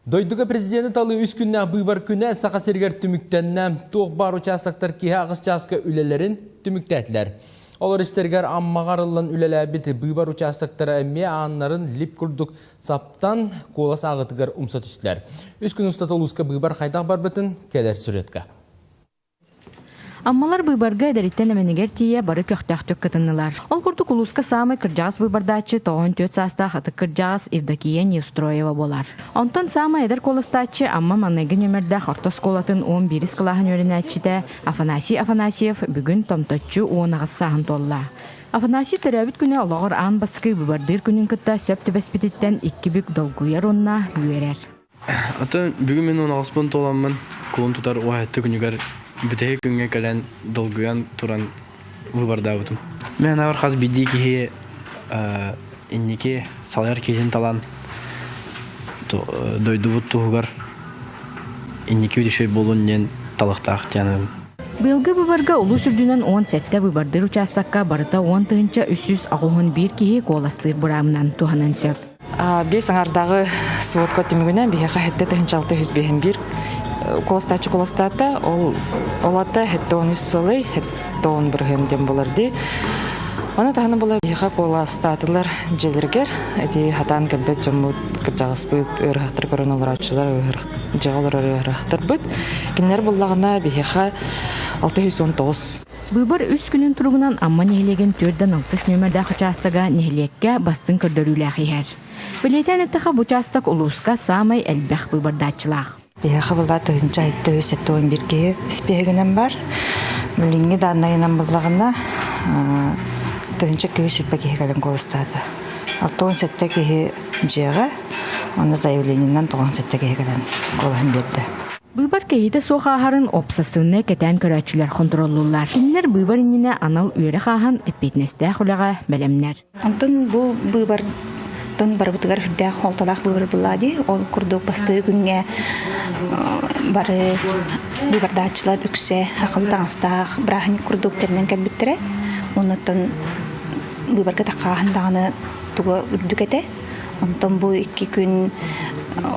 Дойдуга президени талыы үс күннээх быыбар күнэ Саха сиригэр түмүктэннэ. Туох баар учаастактар киһи аҕыс чааска үлэлэрин түмүктээтилэр. Олор истэригэр Аммаҕа арыллан үлэлээбит быыбар учаастактара эмиэ ааннарын лип курдук саптан куолас ааҕытыгар умса түстүлэр. Үс күн устата улууска быыбар хайдах барбытын кэлэр сюжетка. Аммалар быыбарга эдэриттэн эмэнигэр тиийэ бары көхтөөхтүк кытыннылар. Ол курдук улууска саамай кырдьаҕас быыбардааччы 94 саастаах ытык кырдьаҕас Евдокия Неустроева буолар. Онтон саамай эдэр куоластааччы Амма маҥнайгы нүөмэрдээх орто оскуолатын 11 кылааһын үөрэнээччитэ Афанасий Афанасьев бүгүн томточчу 18 сааһын туолла. Афанасий төрөөбүт күнэ олоҕор аан бастакы быыбардыыр күнүн кытта сөп түбэспититтэн икки бүк долгуйар уонна үөрэр. Атын бүгүн мин унаҕаспын туоламмын кулун тутар уһаайта күнүгэр бүтэһик күҥҥэ кэлэн долгуйан туран выбордаабытым. Мин анаабар хас биирдии киһи инники салайар киһитин талан дойдубут туһугар инники үчүгэй буолун диэн талыахтаах диэн Быйылгы быыбарга улуус үрдүнэн 17 быыбардыыр учаастакка барыта 10 381 киһи куоластыыр быраабынан туһанан сөп. Биэс аҥардааҕы сводка түмүгүнэн биһиэхэ сэттэ тыһыынча алта үс биэһин биир куоластааччы куоластаата. Ол ол ата сэттэ он үс сылый, сэттэ он бырыһыан диэн буолар дии. Ону таһынан була биһиэхэ куоластаатылар дьиэлэригэр ити хатаан кэлбэт дьоммут, кырдьаҕаспыт, ыарыһахтар көрөн олорооччулар, дьиэҕэ олорор ыарыһахтарбыт. Кинилэр буллаҕына биһиэхэ 619 Быыбар үс күнүн туругунан Амма нэһилиэгин түөрдэн алтыс нүөмэрдээх учаастага нэһилиэккэ бастыҥ көрдөрүүлээх иһэр. Бэлиэтээн эттэххэ, бу учаастак улууска саамай элбэх быыбардааччылаах. Биһиэхэ была тыһыынча айта үс сэттэ уон биир киһи испииһэгинэн бар. Билиҥҥи дааннайынан буллаҕына тыһыынча киһи сүүрбэ киһи кэлэн куоластаата. 67 киһи дьиэҕэ, уонна заявлениенан 97 киһи кэлэн куолаһын биэрдэ. Быыбар кэһиитэ суох ааһарын уопсастыбаннай кэтээн көрөөччүлэр хонтуруоллууллар. Кинилэр быыбар иннинэ анал үөрэх ааһан эппиэтинэстээх үлэҕэ бэлэмнэр. Онтон бу быыбартан барыбытыгар үрдээх холтолоох быыбар буолла дии. Ол курдук бастакы күҥҥэ бары быыбардааччылар үксэ акыл таҥастаах бырааһынньык курдук тэринэн кэлбиттэрэ. Оннуттан быыбарга таххааһын даҕаны туга үрдүк этэ. Онтон бу икки күн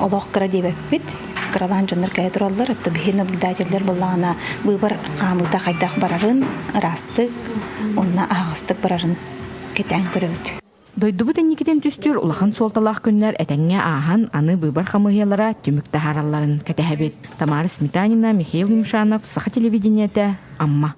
олох кыра диэбэппит. Кыралаан дьоннор кэлэ тураллар, оттон биһи наблюдателлэр буоллаҕына быыбар хаамыыта хайдах барарын ыраастык уонна аһаҕастык барарын кэтээн көрөбүт. Дойдубут инникитин түстүүр улахан суолталаах күннэр этэҥҥэ ааһан, аны быыбар хамыыһыйалара түмүк таһааралларын кэтэһэбит. Тамара Сметанина, Михаил Юмшанов, Саха телевидениетэ, Амма.